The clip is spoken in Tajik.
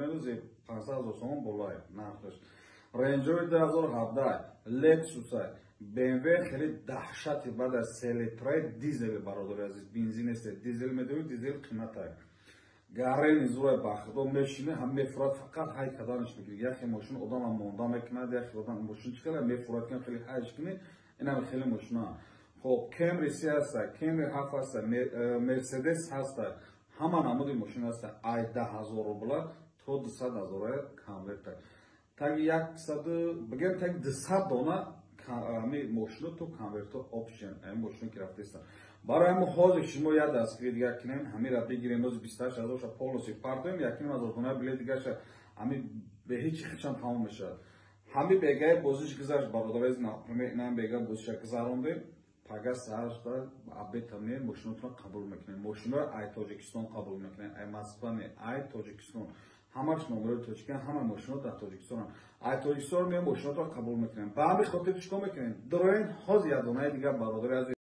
Например, 500 000 сомон болай нархаш. Range Rover 2017, Lexus, BMW хеле даҳшати баъд аз селитрай дизели, бародари азиз, бензин нест, дизел медои, дизел қиматай. Гарени зурай, ба худо, мешине, ҳам мефурад, фақат ҳай каданаш мегири. Яхе мошин одамам монда мекунад, яхе одам мошин чӣ хела мефурад, ки хеле ҳайш кунӣ, инам хеле мошина. Хоб, Camry 3 ҳаста, Camry 7 ҳаста, Mercedes ҳаста, ҳама намуди мошин ҳаста, ай 10 000 рубла то 200 000 конверта. Таги яксаду бигем, таги 200 дона ами мошино то конверто опшн, ами мошино ки рафтеста. Барои ҳамин ҳозир шумо як дастгири дигар кинем, ҳамира бигирем, ози 28 000 ша полностью партоем, 1,5 ҳазор дона билет дигарша ҳами бе ҳеҷ хичам тамом мешавад. Ҳами бегаи бозиш гузашт, бародари, например, инам бега бозиша гузарондем, пага саҳарда обед та меем, мошинотро қабул мекунем. Мошинро ай Тоҷикистон қабул мекунем, ай Москва не, ай Тоҷикистон. Ҳамаш номерои тоҷикан, ҳама мошино дар Тоҷикистонам. Ай Тоҷикистон меем, мошинотро қабул мекунем. Ба ҳамин хотир чикор мекунем? Дроен ҳозир як донаи дигар, бародари азиз.